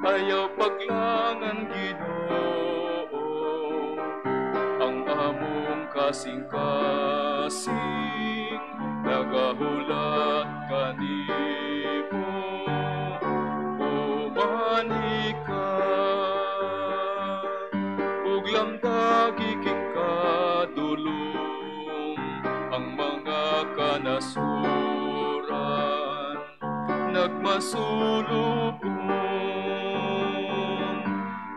Ayaw paglangan, Ginoo, ang among kasing-kasing, nagahulat kanimo. Umanhi ka, ug lamdagi king kadulom ang mga kanasuran, nagmasulubon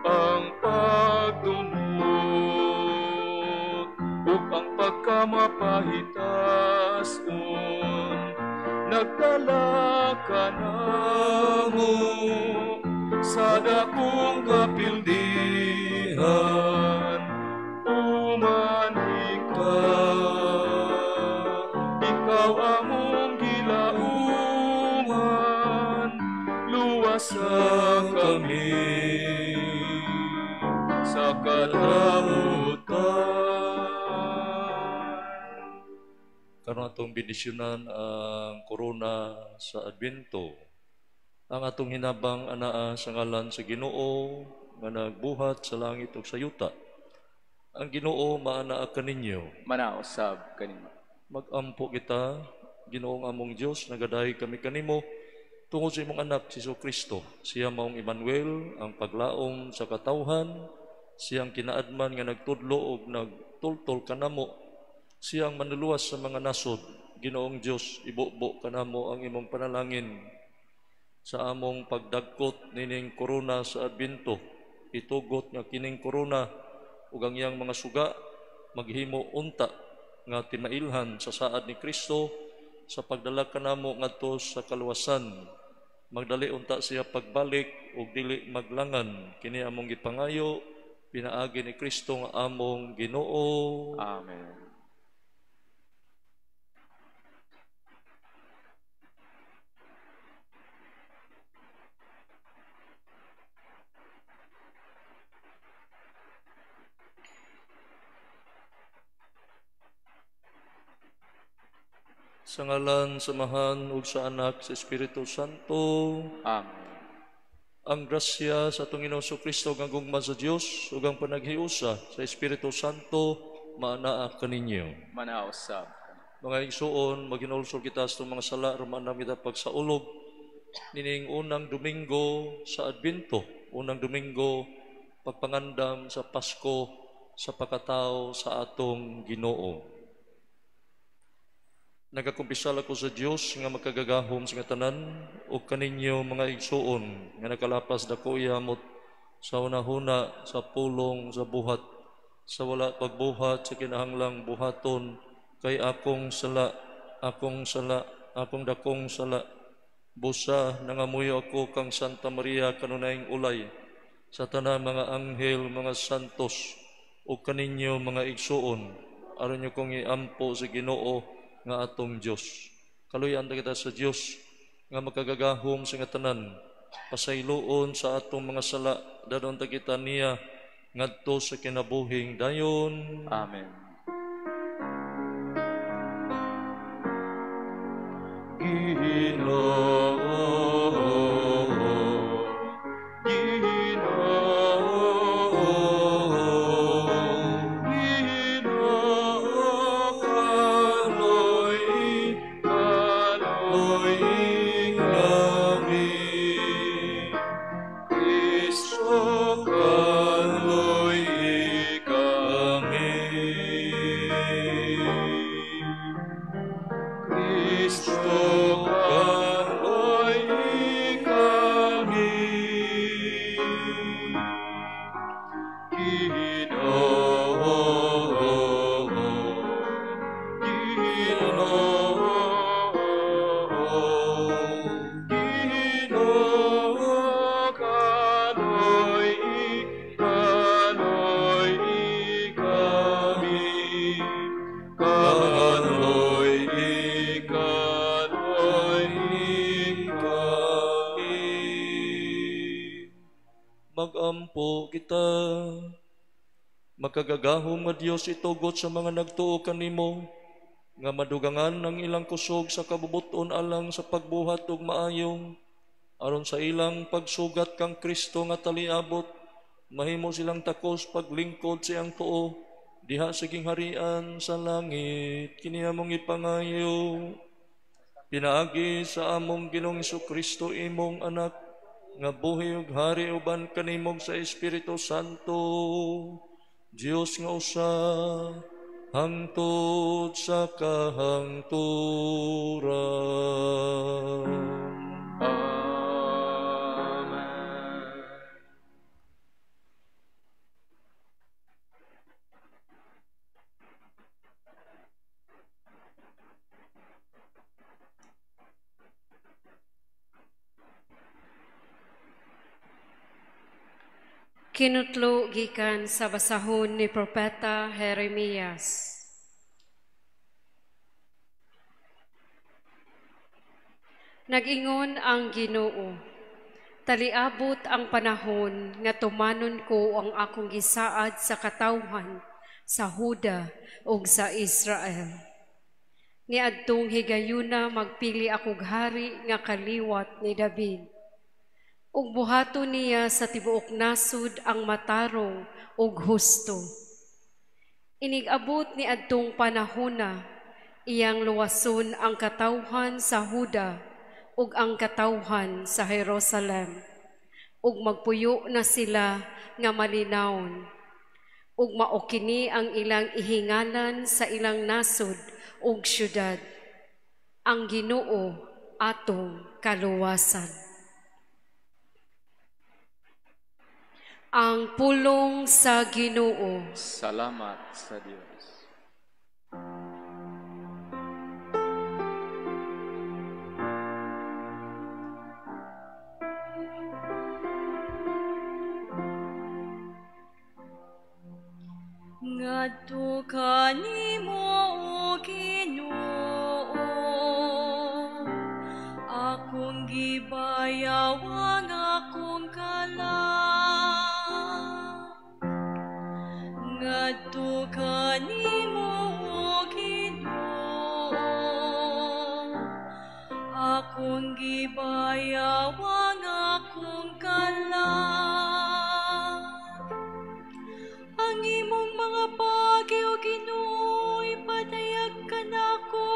ang pagdumot ug ang pagkamapahitason, nagdala kanamo sa dakong kapildihan. Umanhi ka, ikaw among gilauman, luwasa kami sa kalamutan. Karon atong bendisyonan ang korona sa Adbento. Ang atong hinabang anaa sa ngalan sa Ginoo nga nagbuhat sa langit ug sa yuta. Ang Ginoo maanaa kaninyo. Manausab kanimo. Magampo kita, Ginoong among Dios, nagadahi kami kanimo tungod sa imong anak si Jesu Kristo. Siya maong Emmanuel, ang paglaom sa katawhan, siyang kinaadman nga nagtudlo ug nagtultol kanamo. Siya ang manluluwas sa mga nasod. Ginoong Dios, ibubo kanamo ang imong panalangin sa among pagdagkot nining korona sa Adbento. Itugot nga kining korona ug ang iyang mga suga maghimo unta nga timailhan sa saad ni Kristo sa pagdala kanamo ngadto sa kaluwasan. Magdali unta siya pagbalik ug dili maglangan. Kini among gipangayo pinaagi ni Kristo nga among Ginoo. Amen. Sa ngalan sa Amahan ug sa Anak sa Espiritu Santo. Amen. Ang grasya sa atong Ginoong Kristo ug ang gugma sa Dios ug ang panaghiusa sa Espiritu Santo maanaa kaninyo. Manausab. Mga igsuon, maghinulsol kita sa atong mga sala aron maandam kita pagsaulog nining unang Domingo sa Adbento, unang Domingo pagpangandam sa Pasko sa pagkatao sa atong Ginoo. Nagakumpisal ako sa Dios nga makagagahom sa tanan ug kaninyo mga igsuon nga nakalapas dako ihamot sa hunahuna, sa pulong, sa buhat, sa wala pagbuhat sa kinahanglang buhaton, kay akong sala, akong sala, akong dakong sala. Busa nangamuyo ako kang Santa Maria kanunayng ulay, sa tanang mga anghel, mga santos ug kaninyo mga igsuon, aron nyo kong iampo sa Ginoo nga atong Dios. Kaluyan ta kita sa Dios nga makagagahom sa nga tanan. Pasayloon sa atong mga sala, dadon ta kita niya ngadto sa kinabuhing dayon. Amen. Ginoo, Magampo kita. Makagagahom nga Dios, itugot sa mga nagtuo kanimo nga madugangan ang ilang kusog sa kabubuton alang sa pagbuhat og maayo. Aron sa ilang pagsugat kang Kristo nga taliabot, mahimo silang takos paglingkod sa iyang tuo, diha sa gingharian sa langit. Kini among ipangayo, pinaagi sa among Ginoong Kristo imong anak, nga buhi ug hari uban kanimog sa Espiritu Santo, Dios nga usa, hangtod sa kahangturan. Amen. Kinutlo gikan sa basahon ni Propeta Jeremias. Nag-ingon ang Ginoo, taliabot ang panahon nga tumanon ko ang akong gisaad sa katawhan sa Huda ug sa Israel. Niadtong higayuna magpili akog hari nga kaliwat ni David. Ug buhaton niya sa tibuok nasud ang matarong ug husto. Inig-abot ni adtong panahona, iyang luwason ang katawhan sa Huda ug ang katawhan sa Jerusalem, ug magpuyo na sila nga malinawon, ug mao kini ang ilang ihingalan sa ilang nasod ug syudad, ang Ginoo atong kaluwasan. Ang pulong sa Ginoo. Salamat sa Dios. Ngadto kanimo, o Ginoo, akong gibayaw ang akong kalag. Ngadto kanimo, o Ginoo, akong gibayaw ang akong kalag. Ang imong mga pagi, o Ginoo, ipadayag kanako.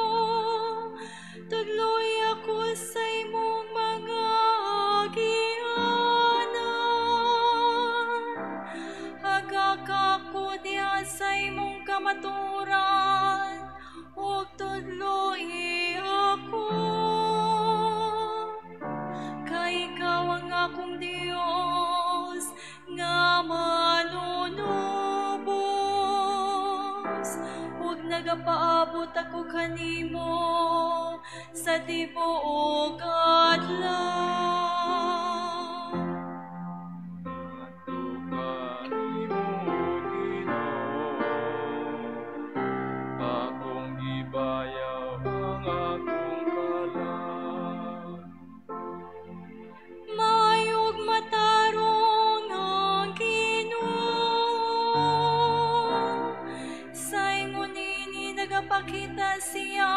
Tudloy ako sa imong mga agianan. Hagak ako diha sa imong kamatuoran, ug tudloy ako. Kay ikaw ang akong Dios nga manunubos, ug nagapaabot ako kanimo sa tibuok adlaw. Ngadto kanimo, Ginoo, akong gibayaw ang akong kalag. Maayog matarong ang Ginoo, sa ingon niini nagapakita siya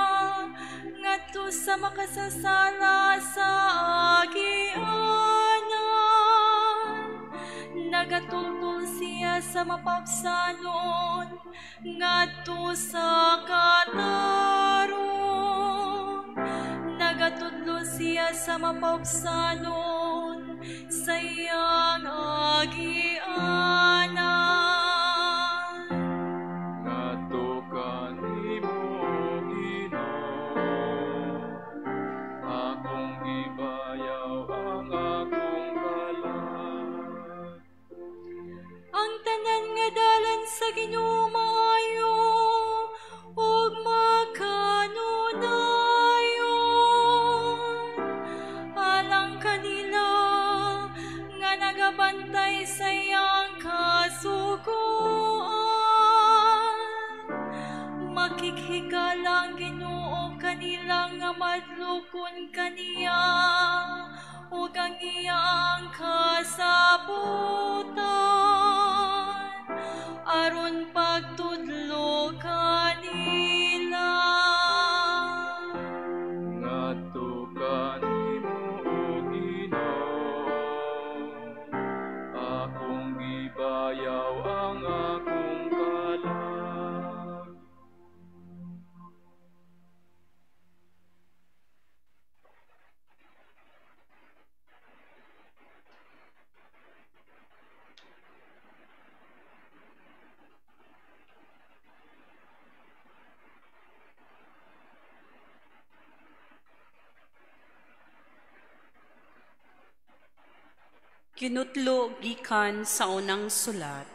ngadto sa makasasala sa agianan. Nagatultol siya sa mapabsanon ngadto sa katarong. Nagatudlo siya sa mapabsanon sa iyang agianan. Ngadto kanimo, Ginoo, akong gibayaw ang akong kalag. Ang tanan nga dalan sa Ginoo maayo ug makanunayon. Alang kanila nga nagabantay sa iyang kasuguan. Makighigala ang Ginoo kanila nga madlukon kaniya ug ang iyang kasabutan aron pagtudlo kanila. Ngadto kanimo, o Ginoo, Kinutlo gikan sa unang sulat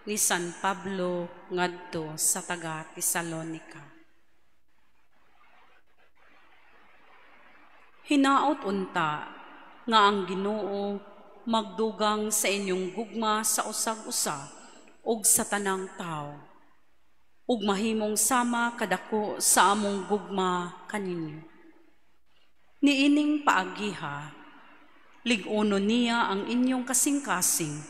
ni San Pablo ngadto sa taga Tesalonica. Hinaot unta nga ang Ginoo magdugang sa inyong gugma sa usag-usa ug sa tanang tawo, ug mahimong sama kadako sa among gugma kaninyo. Niining paagiha, lig-uno niya ang inyong kasing-kasing,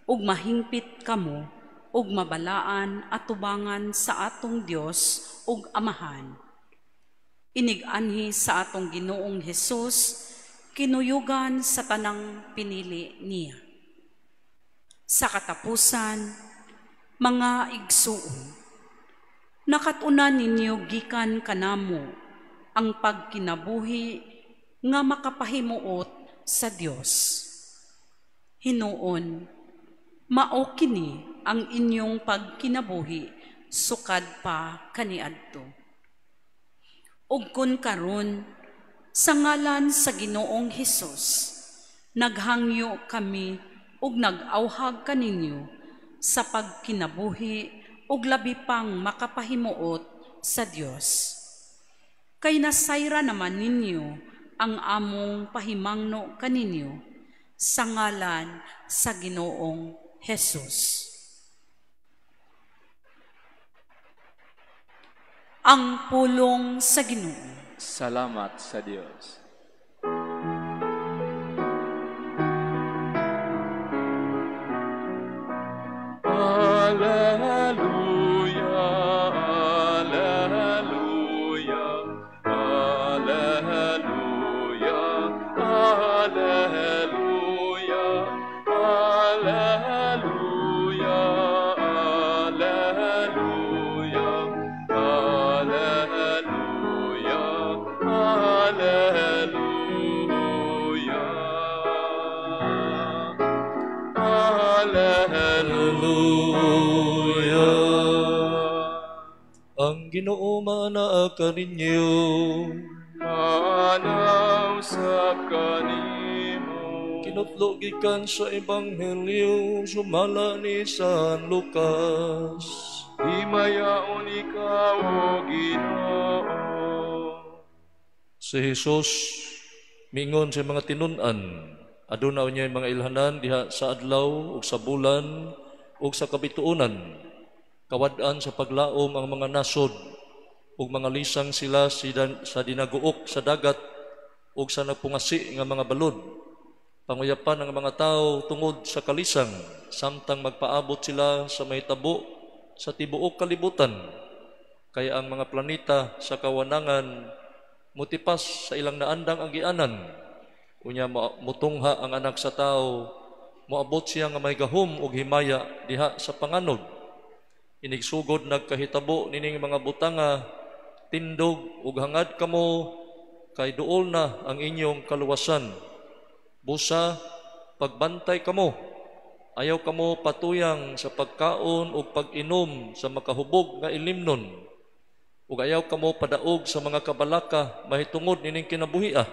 ug mahingpit kamo, ug mabalaan atubangan sa atong Dios ug Amahan. Inig-anhi sa atong Ginoong Hesus, kinuyugan sa tanang pinili niya. Sa katapusan, mga igsuon, nakat-unan ninyo gikan kanamo ang pagkinabuhi nga makapahimuot sa Dios. Hinuon, mao kini ang inyong pagkinabuhi sukad pa kaniadto. Ug kun karon sa ngalan sa Ginoong Hesus, naghangyo kami ug nag-awhag kaninyo sa pagkinabuhi ug labi pang makapahimuot sa Dios. Kay nasayra naman ninyo ang among pahimangno kaninyo sa ngalan sa Ginoong Hesus. Ang pulong sa Ginoo. Salamat sa Dios. Alleluia, alleluia, alleluia, alleluia, alleluia, alleluia, alleluia, alleluia, alleluia. Ang Ginoo maanaa kaninyo. Maanaw sa kanimo. Kinutlo gikan sa Ebanghelyo sumala ni San Lucas. Himayaon ikaw, O Ginoo. Si Jesus mingon sa mga tinun-an, aduna niya mga ilhanan diha sa adlaw ug sa bulan ug sa kabituonan. Kawad-an sa paglaom ang mga nasod ug mga lisang sila sa dinaguok sa dagat ug sa nagpungasi nga mga balod. Panguyapan ang mga tao tungod sa kalisang, samtang magpaabot sila sa mahitabo sa tibuok kalibutan. Kaya ang mga planeta sa kawanangan mutipas sa ilang naandang agianan. Unya mutungha ang anak sa tao, moabot siya nga may gahom ug himaya diha sa panganod. Inigsugod nagkahitabo nining mga butanga, tindog ug hangad kamo, kay duol na ang inyong kaluwasan. Busa, pagbantay kamo, ayaw kamo patuyang sa pagkaon ug pag-inom sa makahubog nga ilimnon, ug ayaw kamo padaog sa mga kabalaka mahitungod nining kinabuhia.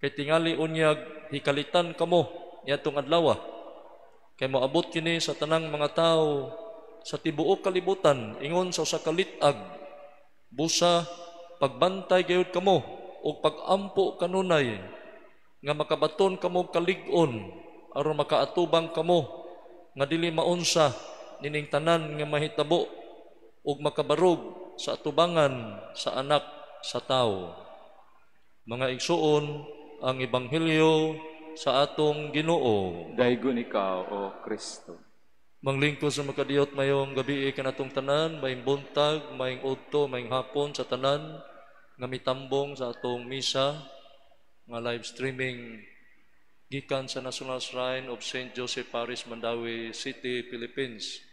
Kay tingali unyag hikalitan kamo niadtong adlaw, kay moabot kini sa tanang mga tawo sa tibuok kalibutan ingon sa usa ka lit-ag. Busa, pagbantay gayud kamo ug pagampo kanunay nga makabaton kamo kalig-on aron makaatubang kamo nga dili maunsa nining tanan nga mahitabo ug makabarog sa atubangan sa anak sa tawo. Mga igsuon, ang ebanghelyo sa atong Ginoo. Daygon ikaw, O Kristo. Manglingkod sa makadiyot mayong gabi kanatong tanan, maayong buntag, maayong udto, maayong hapon sa tanan nga mitambong sa atong misa nga live streaming gikan sa National Shrine of St. Joseph Parish, Mandaue City, Philippines.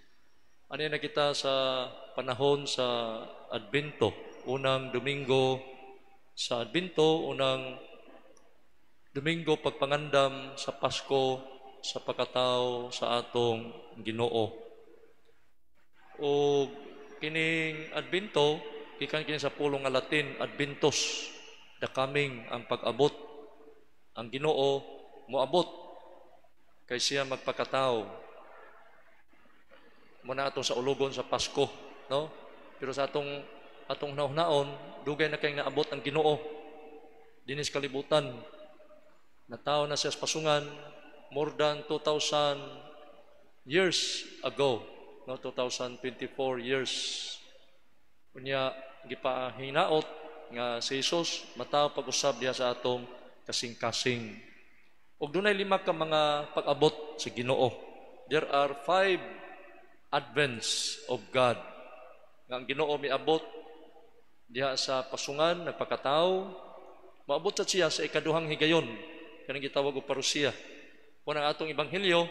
Ani na kita sa panahon sa Adbento, unang Domingo sa Adbento, unang Domingo pagpangandam sa Pasko sa pagkatao sa atong Ginoo. O kining Adbento, gikan kini sa pulong nga Latin, Adventus, the coming, ang pag-abot. Ang Ginoo moabot. Kay siya magpakatao. Muna atong saulugon sa Pasko, no? Pero sa atong atong naon, dugay na kay naabot ang Ginoo dinis kalibutan. Natawo na siya sa pasungan more than 2,000 years ago, no? 2024 years. Unya gipahinaot nga si Jesus matawo pag-usab diha sa atong kasing-kasing. Ug dunay lima ka mga pag-abot sa Ginoo. There are five advents of God. Nga ang Ginoo miabot diha sa pasungan, nagpakatao, maabot sa siya sa ikaduhang higayon, kanang gitawag og parusiya. Kung ang atong ebanghelyo,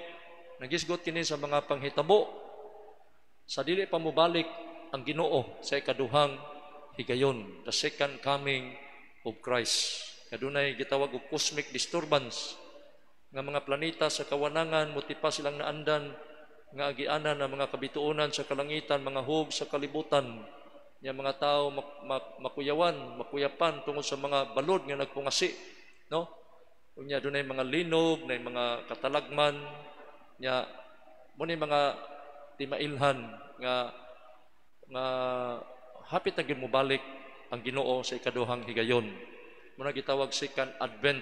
nagisgot kini sa mga panghitabo sa dili pa mobalik ang Ginoo sa ikaduhang higayon, the second coming of Christ. Kadunay gitawag og cosmic disturbance nga mga planeta sa kawanangan motipa silang naandan nga agianan ang mga kabituonan sa kalangitan, mga hug sa kalibutan. Nya mga tao makuyawan, makuyapan tungod sa mga balod nga nagpungasi, no? Unya dunay mga linog, nay mga katalagman, nya mo ni mga timailhan nga nga hapit na gyud mobalik ang Ginoo sa ikaduhang higayon. Muna gitawag second advent.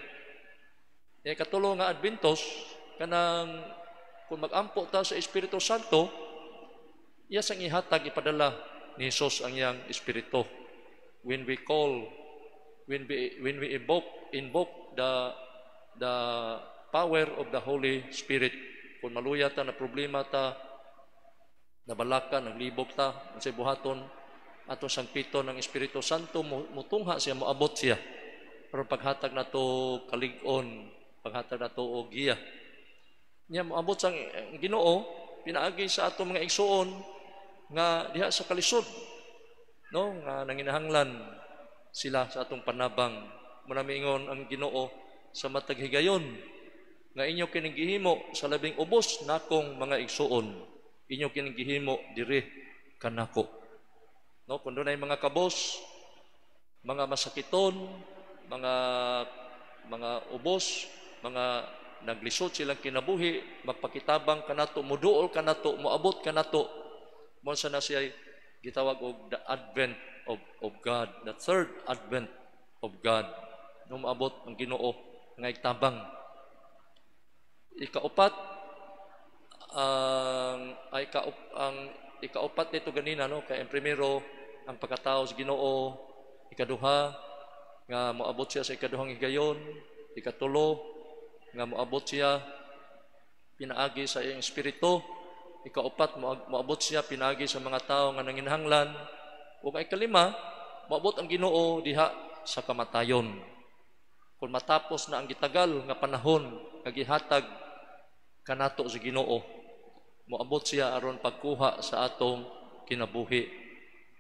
Nya ikatulo nga adventos, kanang kung magampo ta sa Espiritu Santo, iya sang ihatag, ipadala ni Jesus ang iyang Espiritu. When we call, when we invoke the power of the Holy Spirit, kung maluya ta, na problema ta, nabalaka, naglibog ta, unsay buhaton, ato sangpiton ng Espiritu Santo, mutungha siya, moabot siya. Pero paghatag nato kalig-on, paghatag nato og giya. Nya moabot sang Ginoo pinaagi sa ato mga igsuon nga diha sa kalisod, no, nga nanginahanglan sila sa atong panabang. Muna miingon ang Ginoo sa matag higayon nga inyo kining gihimo sa labing ubos nakong mga igsuon, inyo kining gihimo diri kanako, no? Kun dunay mga kabos, mga masakiton, mga mga ubos, mga naglisod silang kinabuhi, magpakitabang kanato, muduol kanato, moabot kanato. Mo sa na siya gitawag og the advent of God, the third advent of God. No, moabot ang Ginoo nga itabang. Ikaupat ang ay ang ikaupat nito ganina, no, kay ang primero ang pagkatao sa Ginoo, ikaduha nga moabot siya sa ikaduhang higayon, ikatulo nga moabot siya pinaagi sa iyang espiritu, ikaupat moabot siya pinaagi sa mga tao nga nanginahanglan, ug ang ikalima, moabot ang Ginoo diha sa kamatayon. Kung matapos na ang gitagal nga panahon nga gihatag kanato sa Ginoo, moabot siya aron pagkuha sa atong kinabuhi.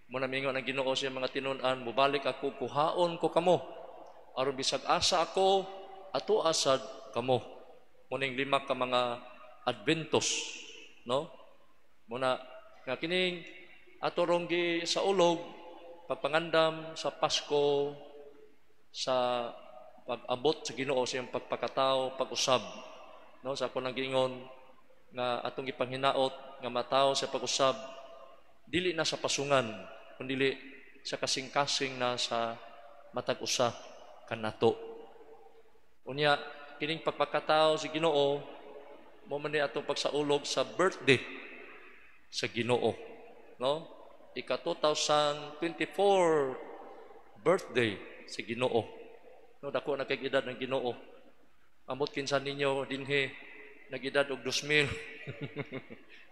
Mo na mingon ang Ginoo sa mga tinun-an, "Mobalik ako, kuhaon ko kamo aron bisag asa ako, ato asad kamo." Muning lima ka mga adventos, no? Muna nga kining ato rong gi saulog pagpangandam sa Pasko, sa pag-abot sa Ginoo sa iyang pagpakatao, pag-usab, no? Sa ako nang giingon nga atong gipanghinaot nga matawo sa pag-usab dili na sa pasungan kundi sa kasing-kasing na sa matag usa kanato. Unya kining pagpakatao sa Ginoo mo man ni atong pagsaulog sa birthday sa Ginoo, no? Ika 2024 birthday sa Ginoo, no? Dako na kay edad ng Ginoo. Amot kinsa ninyo dinhi nag-edad og 2000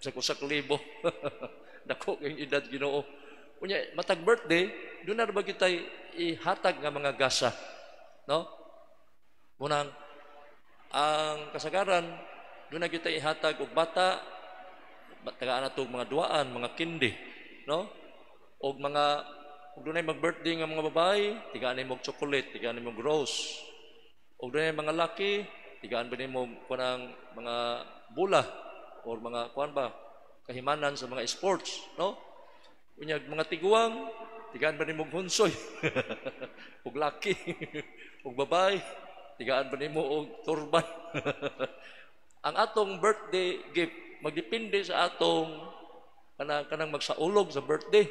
sa usa ka libo. Dako kay edad Ginoo. Unya matag birthday doon na ba kitay ihatag nga mga gasa, no? Munang ang kasagaran doon na kita ihatag og bata, tagaan nato og mga duaan, mga candy, no? Og mga ug dunay mag-birthday nga mga babae, tigaan nimo og chocolate, tigaan nimo og rose. Og dunay mga laki, tigaan ba nimo kanang mga bula or mga kuan ba, kahimanan sa mga sports, no? Unya mga tiguang, tigaan ba nimo og hunsoy og laki, og babae, tigaan ba nimo og turban. Ang atong birthday gift magdepende sa atong kanang magsaulog sa birthday.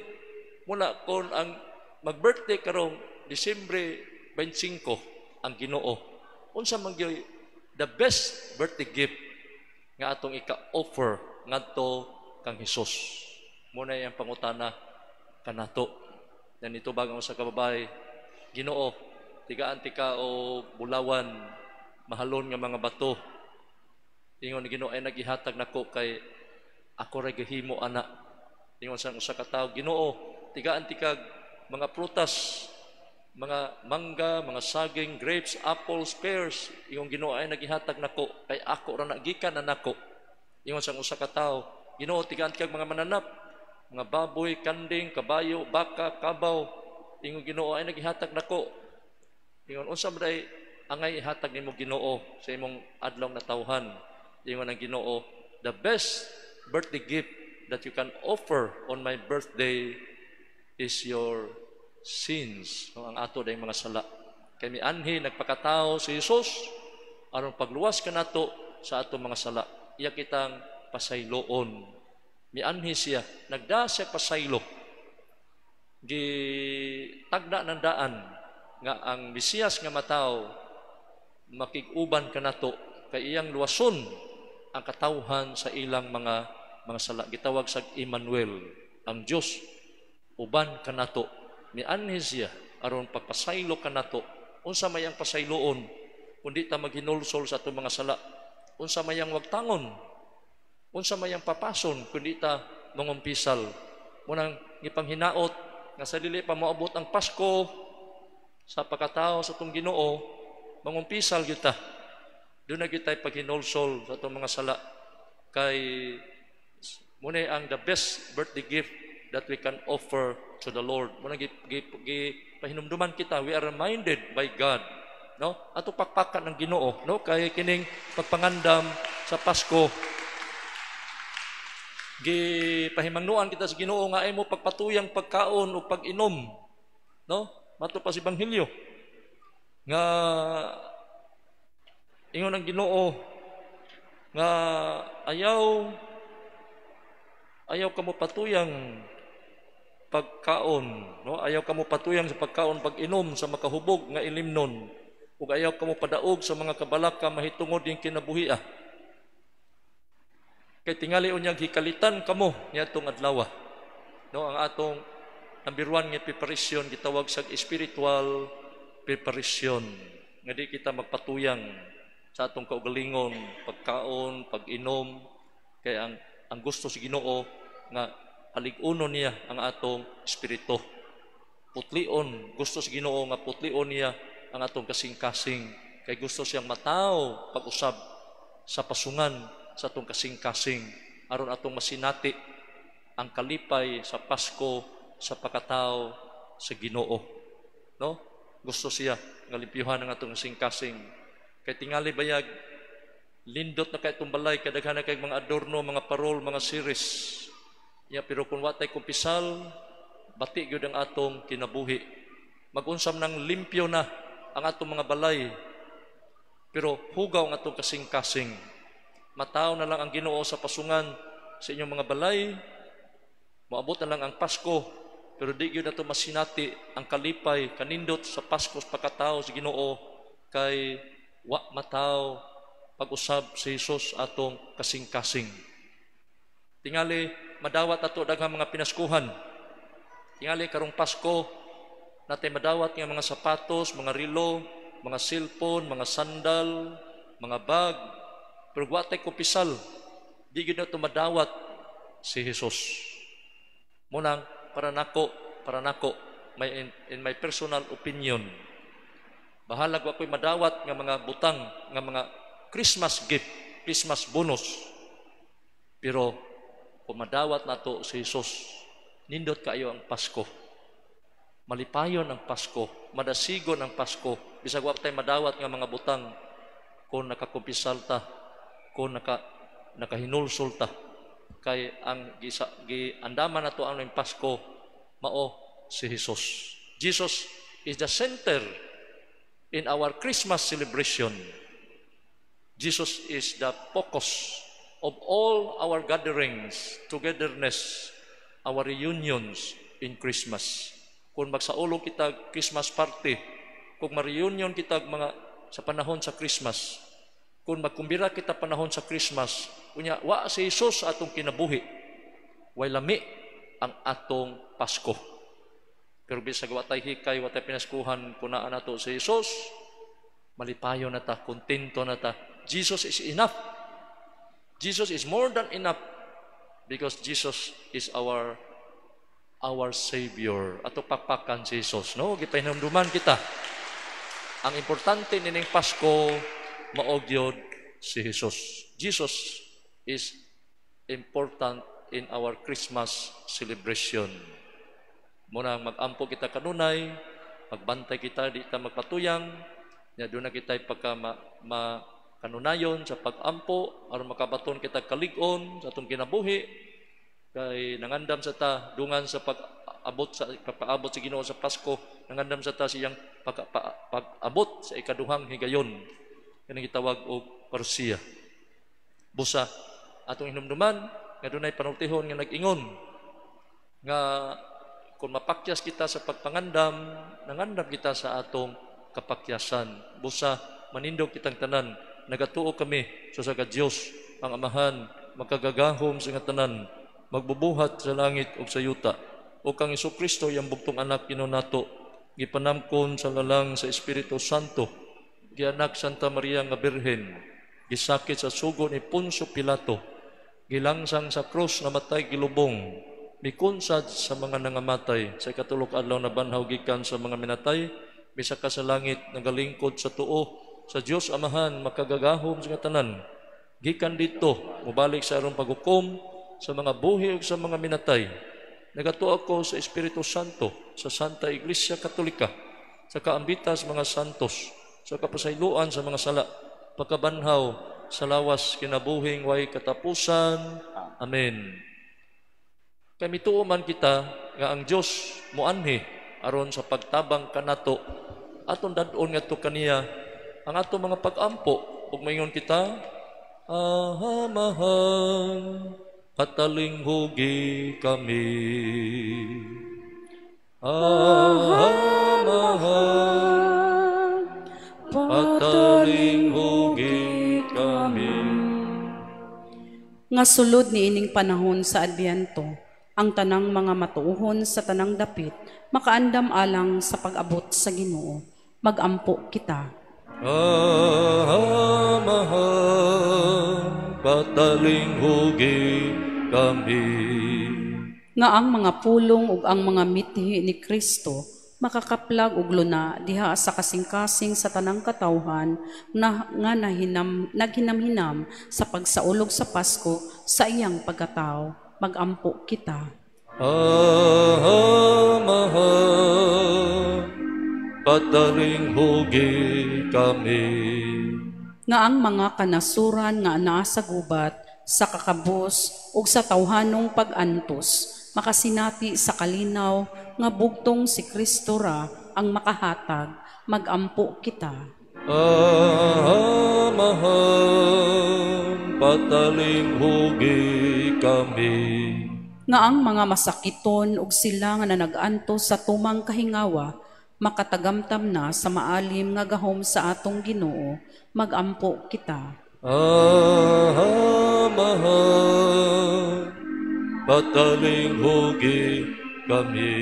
Muna kon ang mag-birthday karong Disyembre 25 ang Ginoo, unsa man gyud the best birthday gift nga atong ika-offer ngadto kang Hesus? Muna iyang pangutana kanato. Yan ito bagang sa kababae, "Ginoo, tigaan tika o bulawan, mahalon nga mga bato." Ingon ni Ginoo, "Ay nagihatag nako kay ako ra gahimo ana." Ingon sa usa ka tawo, "Ginoo, tigaan tikag mga prutas, mga mangga, mga saging, grapes, apples, pears." Ingon Ginoo, "Ay nagihatag nako kay ako ra na gikan na nako." Ingon sa usa ka tawo, "Ginoo, tigaan tikag mga mananap, mga baboy, kanding, kabayo, baka, kabaw." Ingon Ginoo, "Ay nagihatag nako." Ingon, "Unsa man day angay ihatag nimo, Ginoo, sa imong adlaw natawhan?" Ingon ang Ginoo, "The best birthday gift that you can offer on my birthday is your sins." No, ang ato dayong mga sala. Kay mianhi, nagpakatao si Jesus aron pagluwas kanato sa atong mga sala. Iya kitang pasayloon. Mianhi siya, nagda siya pasaylo. Gitagda ng daan nga ang Mesiyas nga mataw makig-uban kanato kay iyang luwason ang katawhan sa ilang mga sala. Gitawag sa Emmanuel, ang Dios uban kanato. Mianhi siya aron pagpasaylo kanato. Unsa may ang pasayloon kundi ta maghinulsol sa atong mga sala? Unsa may ang wagtangon? Unsa may ang papason kundi ta mangumpisal? Munang gipanghinaot nga sa dili pa moabot ang Pasko sa pagkatao sa atong Ginoo, mangumpisal gyud ta. Duna gyud tay paghinulsol sa atong mga sala kay muna ang the best birthday gift that we can offer to the Lord. Muna gi, gi, gi pahinumduman kita, we are reminded by God, no? Ato pakpakan ng Ginoo, no? Kay kining pagpangandam sa Pasko, gipahimangnuan kita sa Ginoo nga ay mo pagpatuyang pagkaon o pag-inom, no? Mato pa sa Ebanghelyo nga ingon ang Ginoo nga ayaw kamo patuyang pagkaon, no? Ayaw kamo patuyang sa pagkaon, pag-inom sa makahubog nga ilimnon ug ayaw kamo padaog sa mga kabalaka mahitungod ning kinabuhia kay tingali unyag hikalitan kamo niadtong adlaw, no? Ang atong number 1 nga preparation gitawag sa spiritual preparation nga di kita magpatuyang sa atong kaugalingon, pagkaon, pag-inom, kay ang gusto sa Ginoo nga halig-unon niya ang atong espiritu. Putlion, gusto sa Ginoo nga putlion niya ang atong kasing-kasing kay gusto siyang mataw pag-usab sa pasungan sa atong kasing-kasing aron atong masinati ang kalipay sa Pasko sa pagkatao sa Ginoo. No? Gusto siya nga limpyuhan ang atong kasing-kasing. Kay tingali bayag lindot na kay itong balay, kadaghan na kay mga adorno, mga parol, mga series. Ya, pero kung watay kumpisal, bati gyud ang atong kinabuhi. Mag-unsam ng limpyo na ang atong mga balay, pero hugaw ang atong kasing-kasing. Mataw na lang ang Ginoo sa pasungan sa inyong mga balay, moabot na lang ang Pasko, pero di gyud nato masinati ang kalipay kanindot sa Pasko sa pagkatao sa Ginoo kay wa mataw pag-usab si Jesus atong kasing-kasing. Tingali madawat ato daghang mga pinaskuhan. Tingali karong Pasko natay madawat nga mga sapatos, mga relo, mga cellphone, mga sandal, mga bag, pero wa tay kumpisal, di gyud nato madawat si Jesus. Munang para nako, in my personal opinion, bahalag wa ko'y madawat nga mga butang, nga mga Christmas gift, Christmas bonus. Pero kung madawat nato si Jesus, nindot kaayo ang Pasko. Malipayon ang Pasko, madasigon ang Pasko, bisag wa tay madawat nga mga butang kung nakakumpisal ta, kung nakahinulsol ta. Kay ang gisa, giandaman nato ang Pasko mao si Jesus. Jesus is the center in our Christmas celebration. Jesus is the focus of all our gatherings, togetherness, our reunions in Christmas. Kung magsaulog kita Christmas party, kung ma-reunion kita mga sa panahon sa Christmas, kung magkumbira kita panahon sa Christmas, unya wa si Jesus sa atong kinabuhi, way lami ang atong Pasko. Pero bisag wa tay hikay, wa tay pinaskuhan, kung naa nato si Jesus, malipayo na ta, kontento na ta. Jesus is enough. Jesus is more than enough because Jesus is our Savior. Ato pakpakan si Jesus, no? Gipahinumduman kita. Ang importante nining Pasko, mao gyud si Jesus. Jesus is important in our Christmas celebration. Muna mag-ampo kita kanunay, magbantay kita, di ta magpatuyang, nya doon na kita pagka kanunayon sa pag-ampo, aron makabaton kita kalig-on sa atong kinabuhi, kay nangandam sa ta dungan sa pag-abot sa pagpaabot sa Ginoo sa Pasko, nangandam sa ta siyang pag-abot sa ikaduhang higayon, kanang gitawag og parusiya. Busa atong hinumduman nga dunay panultihon nga nag-ingon nga kung mapakyas kita sa pagpangandam, nangandam kita sa atong kapakyasan. Busa manindog kitang tanan, nagatuo kami sa sa Dios ang Amahan, makagagahom sa nga tanan, magbubuhat sa langit ug sa yuta. O kang Hesukristo iyang bugtong anak Ginoo nato, gipanamkon sa lalang sa Espiritu Santo, gianak Santa Maria nga Birhen, gisakit sa sugo ni Poncio Pilato, gilangsang sa krus, namatay, gilubong, mikunsad sa mga nangamatay, sa ikatulok adlaw na banhaw gikan sa mga minatay, bisaka sa langit, nagalingkod sa tuo sa Dios Amahan, makagagahom sa tanan. Gikan dito, mobalik sa aron paghukom sa mga buhi ug sa mga minatay. Nagatuo ako sa Espiritu Santo, sa Santa Iglesia Katolika, sa kaambitas mga santos, sa kapasayloan sa mga sala, pagkabanhaw sa lawas kinabuhing way katapusan. Amen. Kay mituo man kita nga ang Dios moanhi aron sa pagtabang kanato, aton dad-on ngadto kaniya ang ato mga pag-ampo, ug maingon kita, Amahan, patalinghugi kami. Amahan, patalinghugi kami. Nga sulod niining panahon sa Adbyento, ang tanang mga matuohon sa tanang dapit makaandam alang sa pag-abot sa Ginoo. Magampo kita. Amahan, patalinghugi kami. Nga ang mga pulong ug ang mga mithi ni Kristo makakaplag og luna diha sa kasing-kasing sa tanang katawhan na nga naghinamhinam sa pagsaulog sa Pasko sa iyang pagkatao. Magampo kita. Amahan, patalinghugi kami. Nga ang mga kanasuran nga anaa sa gubat, sa kakabos ug sa tawhanong pag-antos, makasinati sa kalinaw nga bugtong si Kristo ra ang makahatag. Magampo kita. Amahan, patalinghugi kami. Nga ang mga masakiton ug sila nga nanagantos sa tumang kahingawa makatagamtam na sa maalim nga gahom sa atong Ginoo. Magampo kita. Amahan, patalinghugi kami.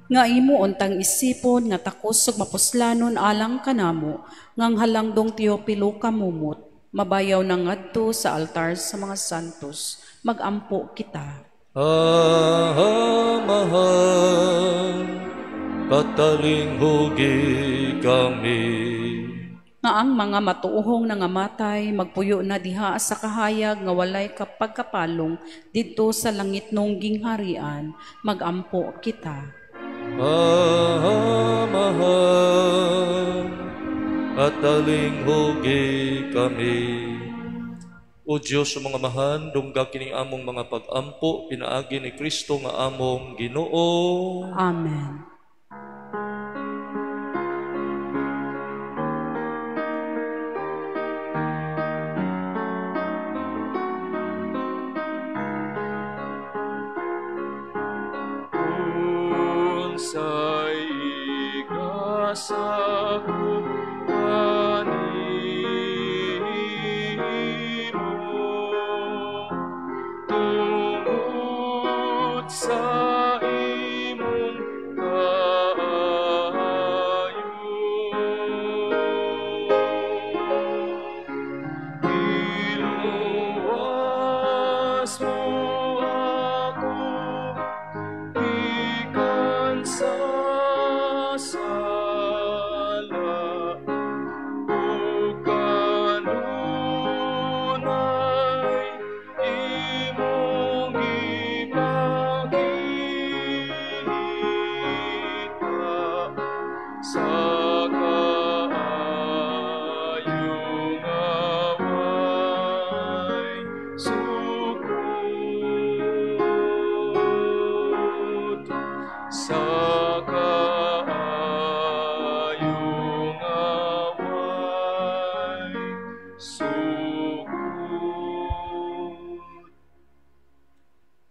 Nga imo untang isipon nga takos ug mapuslanon alang kanamo, ngang halangdong Teopilo kamumot, mabayaw na ngadto sa altar sa mga santos. Magampo kita. Amahan, patalinghugi kami. Nga ang mga matuohong nangamatay magpuyo na diha sa kahayag nga walay pagkapalong didto sa langitnong gingharian. Magampo kita. Amahan, patalinghugi kami. O Diyos sa mga amahan, dungga kining among mga pag-ampo, pinaagi ni Kristo nga among Ginoo. Amen. Unsay igasakop kanimo tungod sa imong kaayo. Iluwas mo ako gikan sa sala ug kanunay imong gipakita sa kaayo nga way sukod, sa kaayo nga way sukod.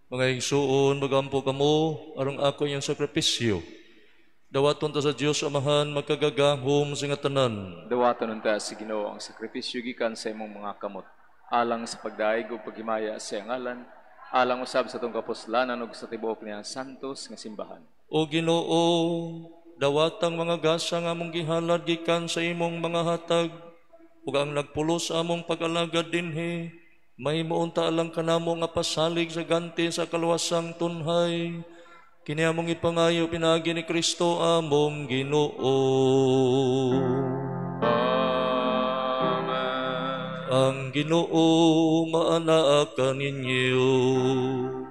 Mga igsuon, magampo kamo aron ako iyang sakripisyo. Dawaton ta sa Dios Amahan makagagahom sa nga tanan. Dawaton unta sa Ginoo ang sakripisyo gikan sa imong mga kamot, alang sa pagdaig ug paghimaya sa iyang ngalan, alang usab sa atong kapuslanan ug sa tibuok niyang santos nga simbahan. O Ginoo, dawatang mga gasa nga among gihalad gikan sa imong mga hatag ug ang nagpulos sa among pag-alagad dinhi, mahimo unta alang kanamo nga pasalig sa ganti sa kaluwasang tunhay. Kini among ipangayo pinaagi ni Kristo among Ginoo. Amen. Ang Ginoo maanaa kaninyo.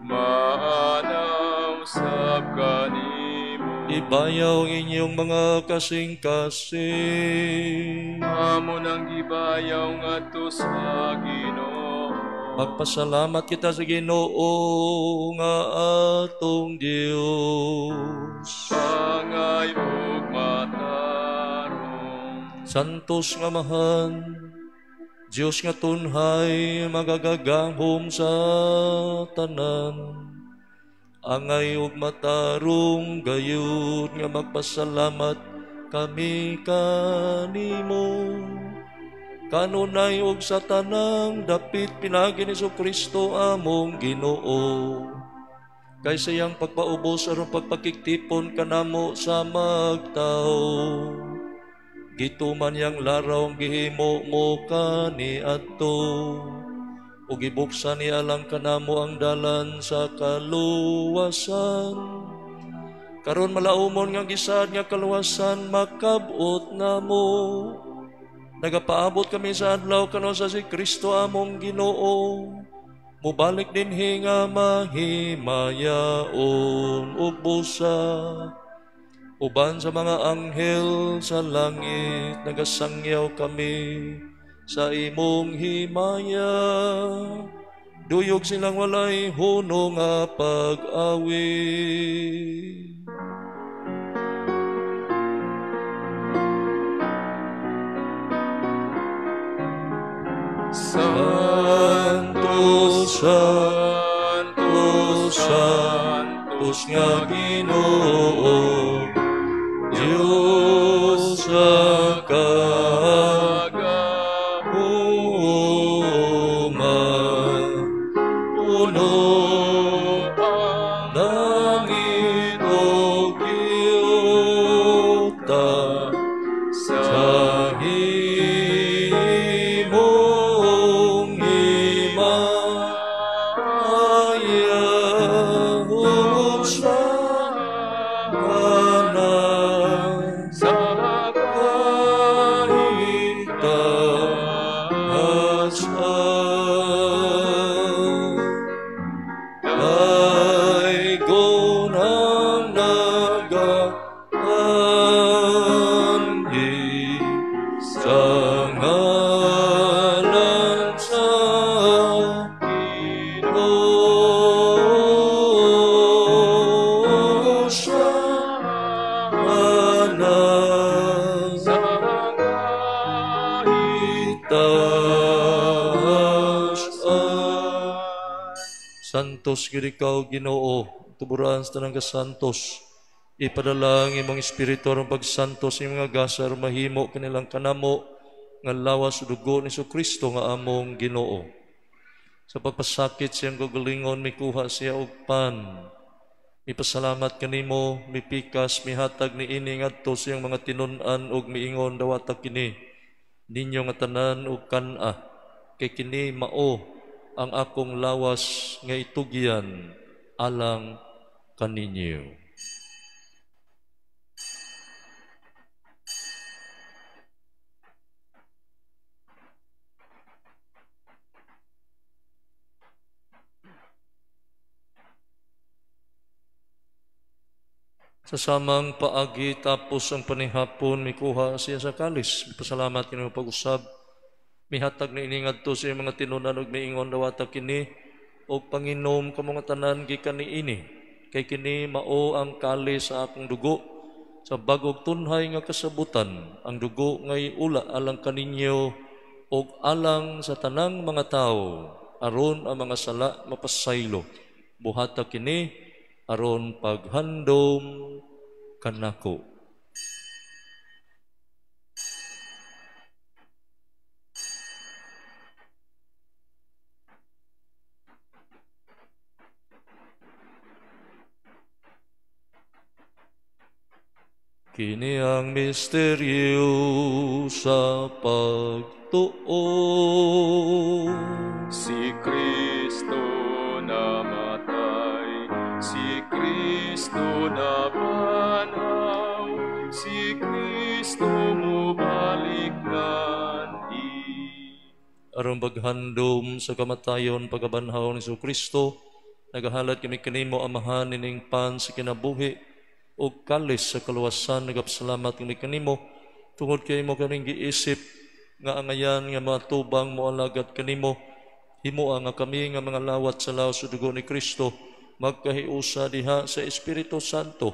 Maanaw sab kanimo. Ibayaw ang inyong mga kasing-kasing. Amo nang gibayaw ngadto sa Ginoo. Magpasalamat kita sa Ginoo nga atong Dios. Pangay ug matarong. Santos nga Amahan, Dios nga tunhay, magagagahom sa tanan. Angay ug matarong gayud nga magpasalamat kami kanimo. Kanunay ug sa tanang dapit pinaagi ni Kristo among Ginoo. Kay sa iyang pagpaubos aron pagpakiktipon kanamo sa magtawo. Gituman niyang laraw ang gihimo mo kaniadto, ug gibuksan niya lang kanamo ang dalan sa kaluwasan. Karon malaumon nga gisaad nga kaluwasan makab-ot namo. Nagapaabot kami sa adlaw kano sa si Kristo among Ginoo. Mubalik dinhi nga mahimayaon ug busa. Uban sa mga anghel sa langit nagasangyaw kami sa imong himaya. Duyog silang walay huno nga pag-awit. Santo, Santo, Santos nga Ginoo, Diyos sa kagahuman, puno ang langit ug yuta sa sa imong himaya. Hosana sa kahitasan. Daygon ang nagaanhi sa ngalan sa Ginoo. Hosana sa itaas. Santos gid ikaw Ginoo, tuburan sa tanang kasantos. Ipadala ang imong Espiritu aron pagsanto sa imong mga gasa aron mahimo kanilang kanamo nga lawas ug dugo ni Kristo nga among Ginoo. Sa pagpasakit siyang gagalingon, mikuha siya og pan. Mipasalamat kanimo, mipikas, mihatag niini ngadto sa iyang mga tinun-an ug miingon, dawata kini ninyo nga tanan og kan-a, kay kini mao ang akong lawas nga itugyan alang kaninyo. Sa samang paagi tapos ang panihapon, mikuha siya sa kalis. Pasalamat kini pag-usab. Mihatag na ini ngadto sa iyang mga tinunan ug miingon, dawata kini og panginom kamo nga tanan gikan niini, kay kini mao ang kalis sa akong dugo sa bag-ong tunhay nga kasabutan, ang dugo ngay ula alang kaninyo ug alang sa tanang mga tawo, aron ang mga sala mapasaylo. Buhata kini aron paghandom kanako. Kini ang misteryo sa pagtuo. Si Kristo namatay, si Kristo nabanhaw, si Kristo mubalik nganhi. Aron paghandom sa kamatayon pagkabanhaw ni Kristo, nagahalad kami kanimo Amahan nining pan sa kinabuhi ug kalis sa kaluwasan. Nagapasalamat kami kanimo tungod kay imo kaming giisip nga angayan nga matubang moalagad kanimo. Himoa nga kami nga mga lawat sa lawas ug dugo ni Kristo magkahiusa diha sa Espiritu Santo.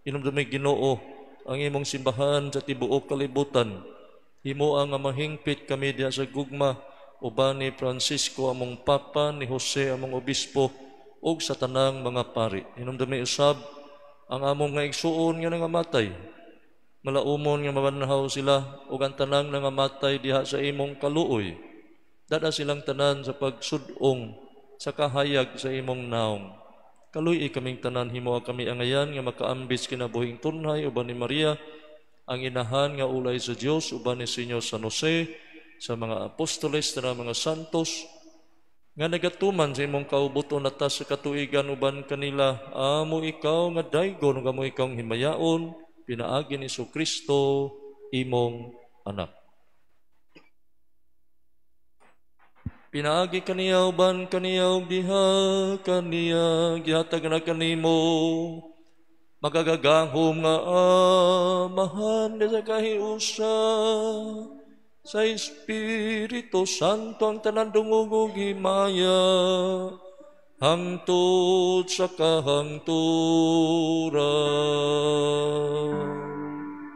Hinumdumi Ginoo ang imong simbahan sa tibuok kalibutan. Himoa nga mahingpit kami diha sa gugma uban ni Francisco among Papa, ni Jose among Obispo ug sa tanang mga pari. Hinumdumi usab ang among nga igsuon nga nangamatay. Malaumon nga mabanhaw sila ug ang tanang nangamatay diha sa imong kaluoy. Dada silang tanan sa pagsud-ong sa kahayag sa imong naong. Kaluy-i kaming tanan, himoa kami angayan nga makaambis kinabuhing tunhay uban ni Maria, ang inahan nga ulay sa Dios, uban ni Senyor San Jose, sa mga apostoles, sa mga santos, nga nagatuman sa imong kaubuton na sa katuigan uban kanila, amo ikaw nga daygon ug amo ikaw himayaon, pinaagi ni Kristo imong anak. Pinaagi kaniya uban kaniya ug diha kaniya gihatag na kanimo magagagahom nga Amahan sa kahiusa sa Espiritu Santo ang tanan dungog ug himaya hangtod sa kahangturan.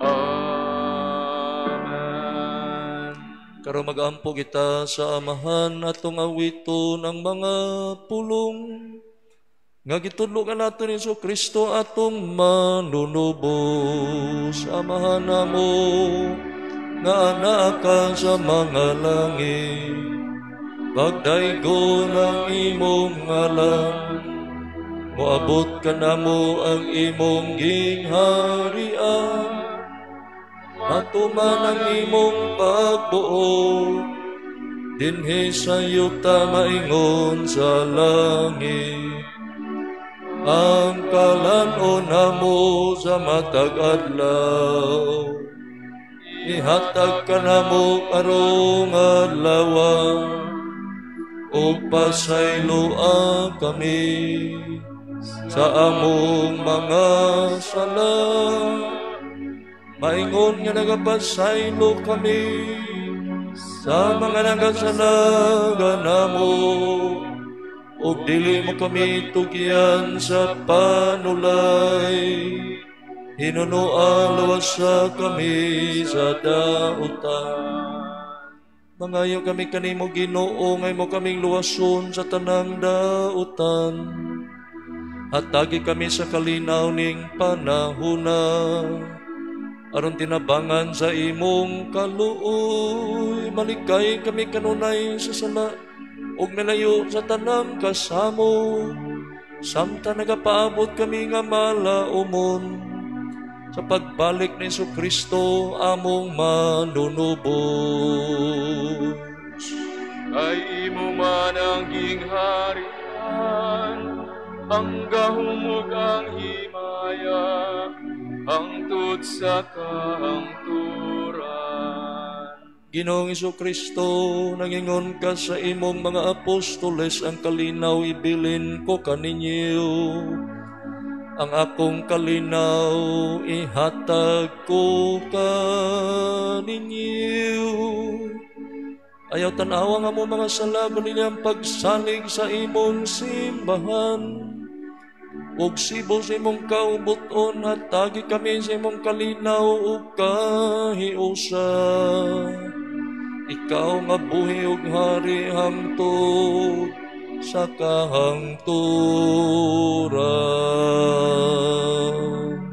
Amen. Karon mag-ampo kita sa Amahan atong awiton ang mga pulong nga gitudlo kanato ni Kristo atong manunubos. Amahan namo nga anaa ka sa mga langit, pagdaygon ang imong ngalan, moabot kanamo ang imong gingharian, matuman ang imong pagbuot dinhi sa yuta maingon sa langit. Ang kalan-on namo sa matag adlaw, ihatag kanamo karong adlaw, ug pasayloa kami sa among mga sala, maingon nga nagapasaylo kami sa mga nagasala namo, ug dili mo kami tugyan sa panulay, hinunoa luwasa kami sa dautan. Mangayo kami kanimo Ginoo, ngay mo kaming luwason sa tanang dautan. Hatagi kami sa kalinaw ning panahuna, aron tinabangan sa imong kaluoy, malikay kami kanunay sa sala ug milayo sa tanang kasamo, samtang nagapaabot kami nga malaumon sa pagbalik ni Jesucristo among manunubos. Ay imo man ang gingharian, ang gahom ug ang himaya, hangtod sa kahangturan. Ginoong Jesucristo, nangingon ka sa imong mga apostoles, ang kalinaw ibilin ko kaninyo. Ang akong kalinaw ihatag ko kaninyo. Ayaw tanawa nga mo mga sala, kundi ang pagsalig sa imong simbahan. Ug sibo sa imong kaubuton, hatagi kami sa imong kalinaw ug kahiusa. Ikaw nga buhi ug hari hangtod sa kahangturan.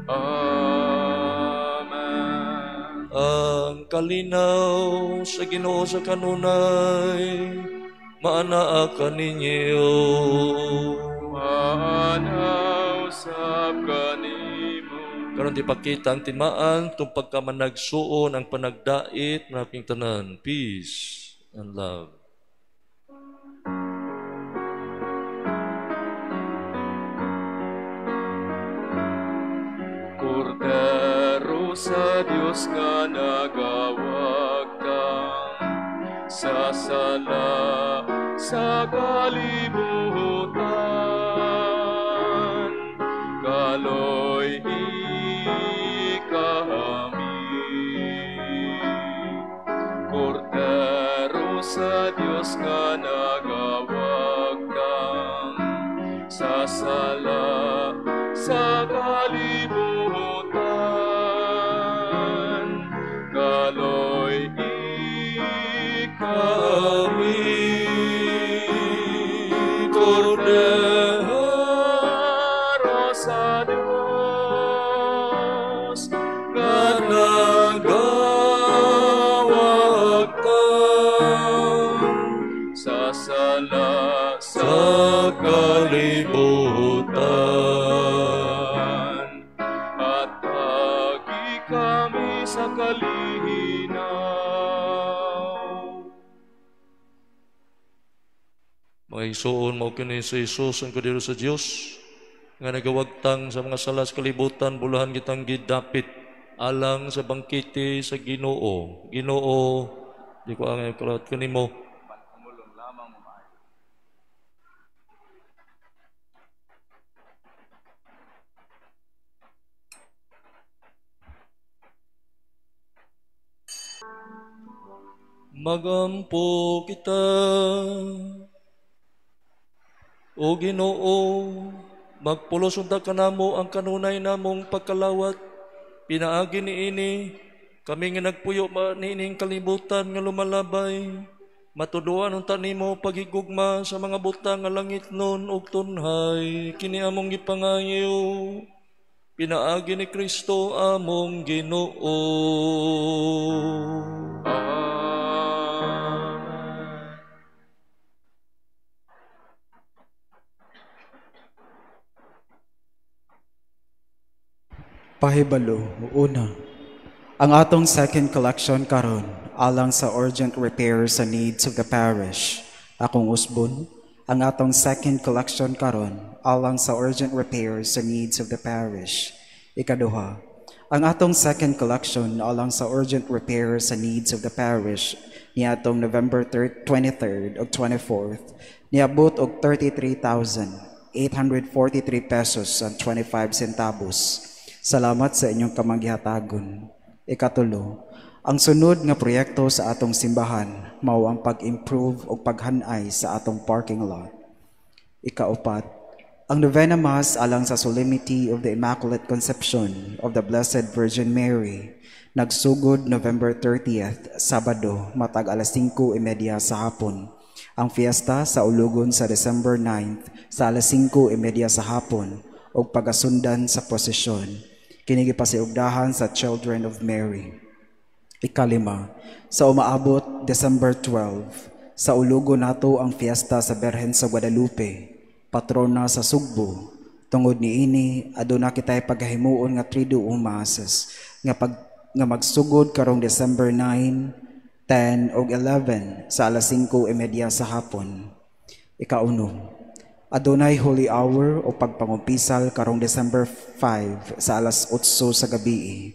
Amen. Ang kalinaw sa Ginoo sa kanunay maanaa kaninyo. Maanaw sab kanimo. Karon di pakita ang timaan tung pagkamanagsuon ang panagdait ng aking tanan. Peace and love. Kordero sa Dios nga nagawagtang sa sala sa kalibutan, kaloy kami. Kordero sa Dios nga nagawagtang sa sala sa kalibutan, kaloy kami. Kordero sa Dios nga nagawagtang sa sala sa kalibutan, at tagi kami sa kalinaw. Mga igsoon, mao kini si Jesus ang kordero sa Dios nga nagawagtang sa mga sala sa kalibutan, bulahan kitang gidapit alang sa bangkete sa Ginoo. Ginoo, di ko ang kalawat kanimo. Magampo kita. O Ginoo, magpulos unta kanamo ang kanunay namong pagkalawat. Pinaagi niini kami nga nagpuyo niining kalibutan nga lumalabay. Matuduan unta nimo paghigugma sa mga butang nga langit nun ug tunhay. Kini among gipangayo. Pinaagi ni Kristo among Ginoo. Pahibalo, una, ang atong second collection karon alang sa urgent repairs sa needs of the parish. Akong usbon, ang atong second collection karon alang sa urgent repairs sa needs of the parish. Ikaduha, ang atong second collection alang sa urgent repairs sa needs of the parish niadtong November 23rd ug 24th niabot og 33,843 pesos and 25 centavos. Salamat sa inyong kamanggihatagon. Ikatulo, ang sunod nga proyekto sa atong simbahan mao ang pag-improve o paghanay sa atong parking lot. Ikaupat, ang Novena Mass alang sa Solemnity of the Immaculate Conception of the Blessed Virgin Mary nagsugod November 30th, Sabado, matag alas 5:30 sa hapon. Ang fiesta sa Ulugon sa December 9th sa alas 5:30 sa hapon. ug pagasundan sa prosesyon. Kini gipasiugdahan sa Children of Mary. Ikalima, sa umaabot December 12, sa ulugo nato ang fiesta sa Berhen sa Guadalupe, patrona sa Sugbo. Tungod niini, aduna kitay paghahimuon nga Triduum Masses nga magsugod karong December 9, 10 ug 11 sa alas 5:30 sa hapon. Ikauno, adunay Holy Hour o pagpangumpisal karong December 5 sa alas 8 sa gabi.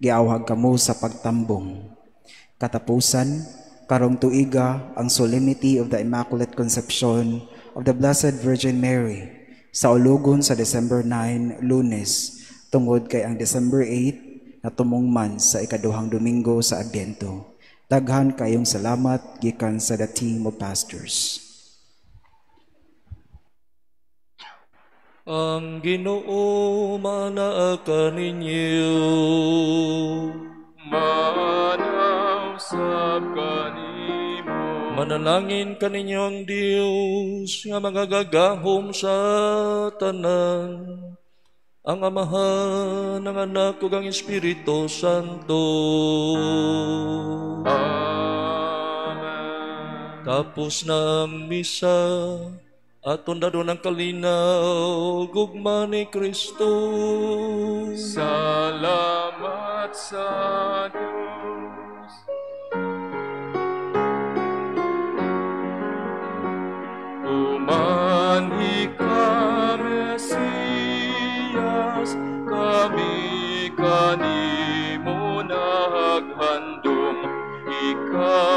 Giawhag kamo sa pagtambong. Katapusan, karong tuiga ang Solemnity of the Immaculate Conception of the Blessed Virgin Mary sa ulugon sa December 9, Lunes, tungod kay ang December 8 na tumungman sa ikaduhang Domingo sa Adbiento. Daghan kayong salamat gikan sa the team of pastors. Ang Ginoo manaa kaninyo. Manaw sab kanimo. Manalangin kaninyo ang Dios nga magagagahom sa tanan, ang Amahan, ang Anak ug ang Espiritu Santo. Amen. Tapos na ang misa, aton dadon ang kalinaw, gugma ni Kristo. Salamat sa Diyos. Umanhi ka, Mesiyas, kami kanimo naghandom, ikaw